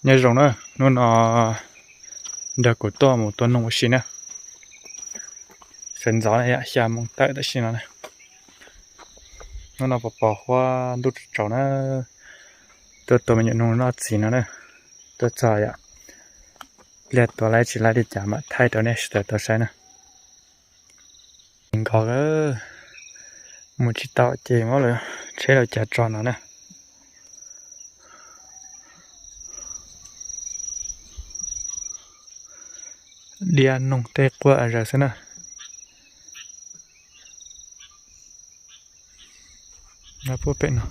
Nyob zoo na, hnub no nrog kuv tuaj mus tua noog ua si na. Sawv ntxov na yom, xya moo tawm tam sim no na. Hnub no pos pos huab ntuj tsaus tsaus na, tuaj tua me nyuam noog noj txiv no na. Tuaj txog yom, pliag tua laib tsis laib li cas mam thaij rau nej sawv daws tau saib na. Nkos, mus tsis tau ces muab lawv tsheb lawv cav tso no na. Diab noog tej quaj zaws xwb na. Puag pem no.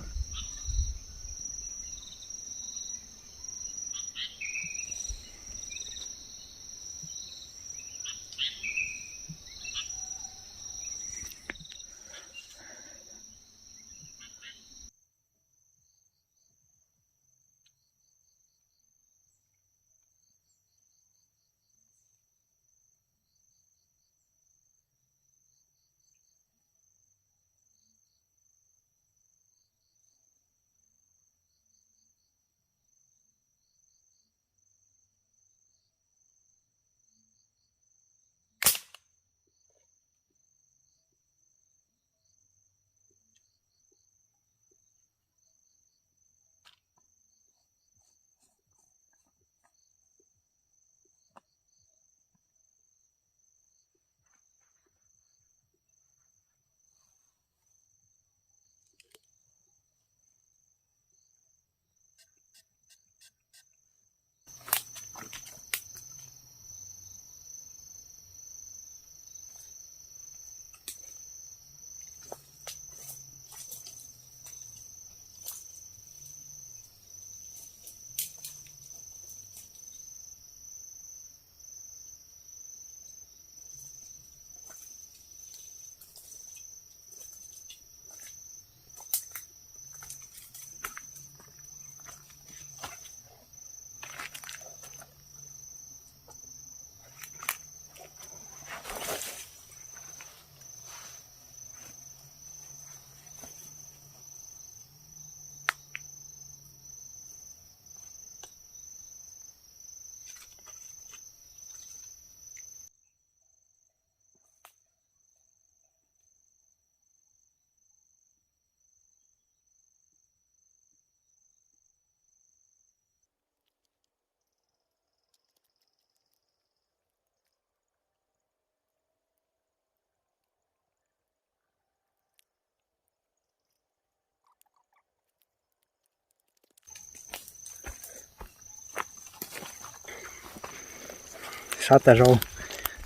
Sab tas zog,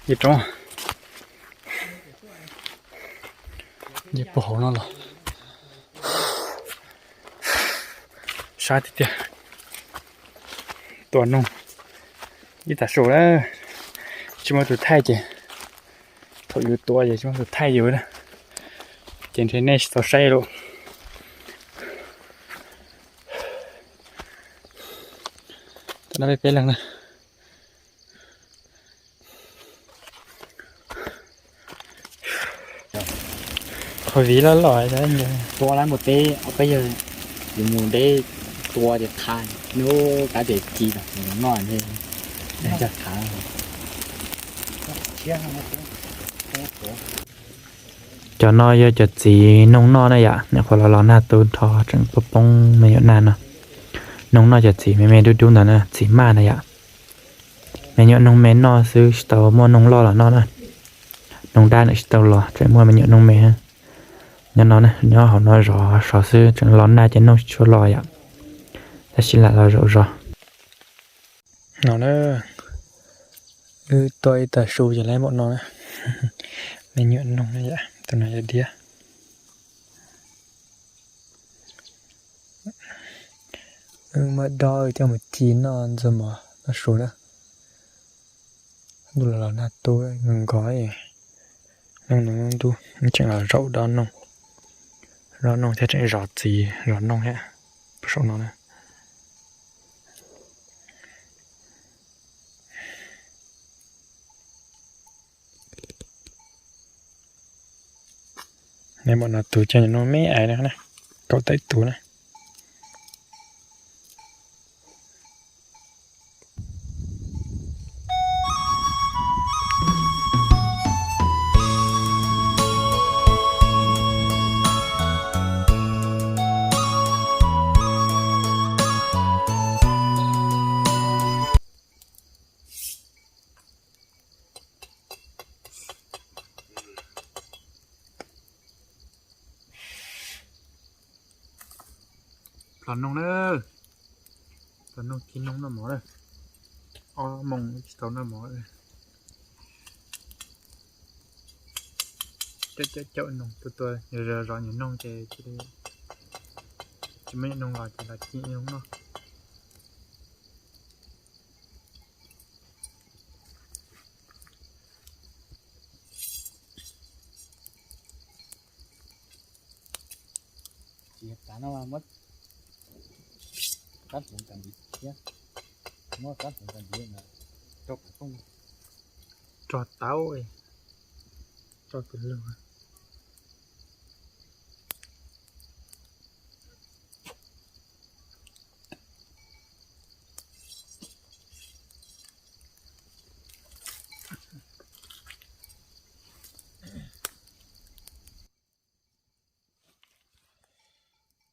yeej roob, yeej puag hauv no los sab tiag tiag. Tua noog ib tag su lawm, tsis muaj tus thaij ces thaum yus tua ces tsis muaj tus thaij yus na, ces ntshe nej tsis tau saib lawm. Tam no peb peb leeg na. Qhov viv loj loj tua lab mus teb ob peb yawg, yus mus deb tua tias qhav, nub kab tias ci los noj cog qhav. Cov no yog cov txiv noog noj na yom, nyuam qhuav los los nag tu nrho tseem poob poob me nyuam nag no. Noog noj cov txiv me me dub dub ntawd na, txiv maj na yom. Me nyuam noog me noj xwb tsis tau muaj noog loj los noj na. Noog dab nws tsis tau los, tseem muaj me nyuam noog me nyob no, nyob hauv no zov zov xwb, tseem los nag ces noog tsis tshua los yom. Tab sis lam los zaum zov. No na, wb tua ib tag su ces lawv mam no na. Me nyuam noog na yom, tus no yog diab. Wb muab dob coj mus ci noj ntxuag mov noj su na. Ntuj los los nag tu nkos, nag ntuj tseem los zaum dob noog, dob noog thiab tseem zov txiv zov noog thiab. Puag saum no na. Neb mam no tus cog noog me ais no, kaum tawm tus na. Tos noog na, tos noog kib noog noj mov na. Ob moos tsis tau noj mov. Caum caum caum noog, tua tua zov zov nyuag noog ces cia li tsis muaj nyuag noog los ces los ci noog noj. Tsis yog kav no mas muab rab hloov tas ntxiv thiab, muab rab hloov tas ntxiv mas rau pem tooj, rau tau, rau tus lug.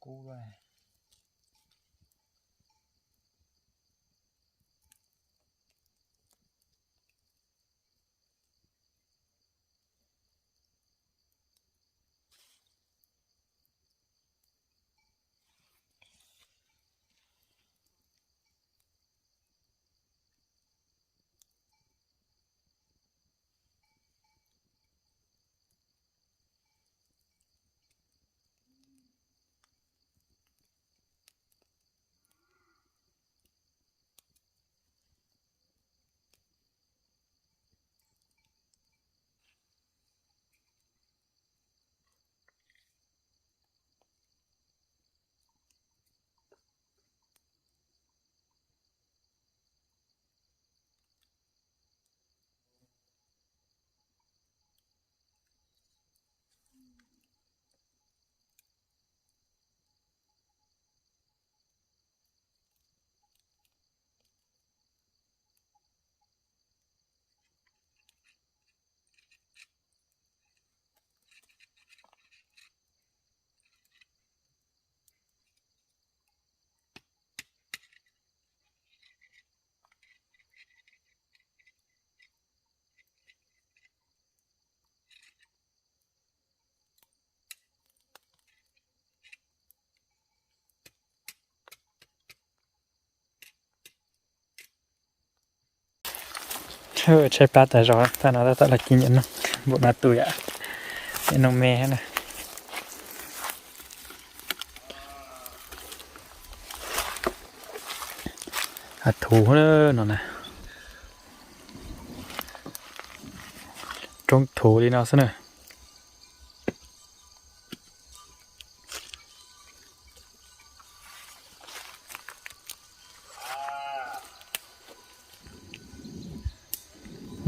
Kub. Tshaib plab tas zog, tag no tab tom los ci nyuam noog npaum no tus yam, nyuam noog me na. Thuv no na, roob thuv li no xwb na.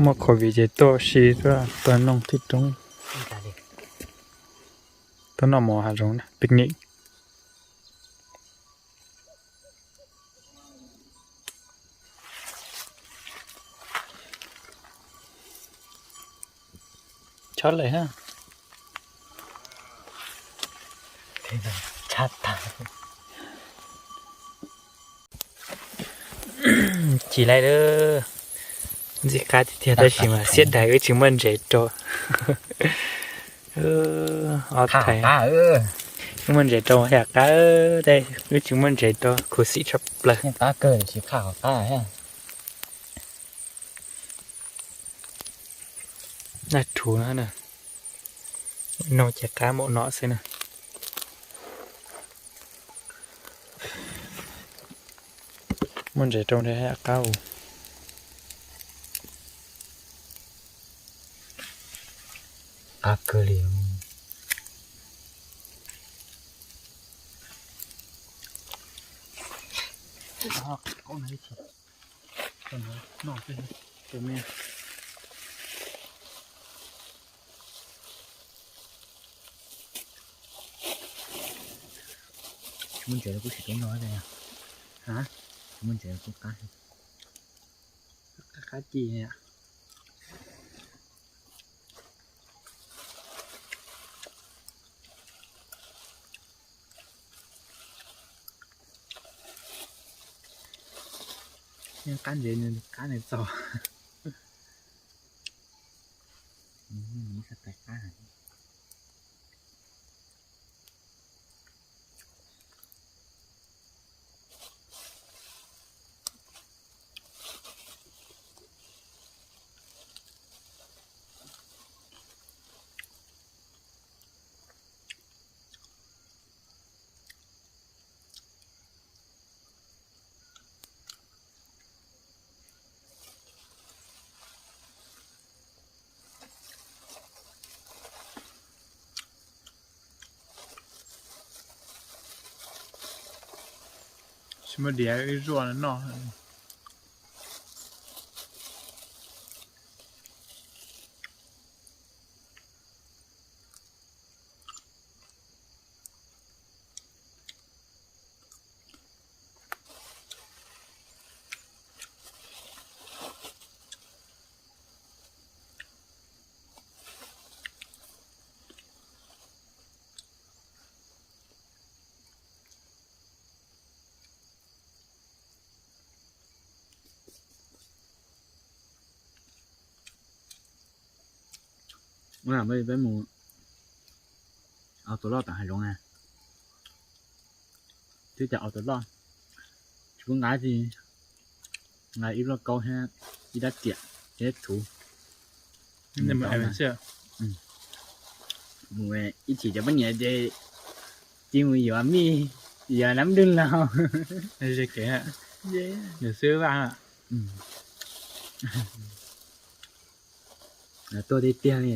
Muaj covid ces tuaj si tuaj tua noog thib roob, tuaj noj mov hav zoov picnic. Chob lawm na. Tsis laib lawm, ntxim qab tiag tiag tab sis mas siab daig wb tsis muaj ntses rau. Ob thaiv, wb muaj ntses rau yam qab, wb tsis muaj ntses rau khuv xim tshaj plaws. Naj rhuv no, noog ces qab npaum no xwb na. Muaj ntses rau nrhiav yam qab. Qab kawg li. Tsis muaj ntses kuj tsis tau noj, tsis muaj ntses kuj qab, qab ci. Yeej qab ntses nws qab nws txaus. Muab xav tais qab. Muab diav ib zuaj noj. Peb mus ua tus loj tom hav zoov na. Twb cov ua tus loj, tsis pub nqa, nqa ib lub kaub thiab ib rab riam thiab txhuv. Mus ib chim cov poj niam ces cia mus yuav mij, yuav nab dwj laug. Ze kev, nws xwb vaj. Tuaj tiag tiag li.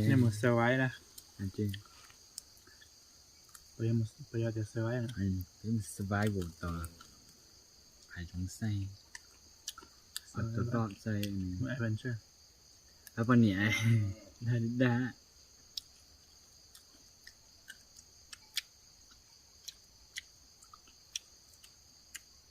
Survival tau, hav zoov xais, ua tus loj xais, poj niam dag.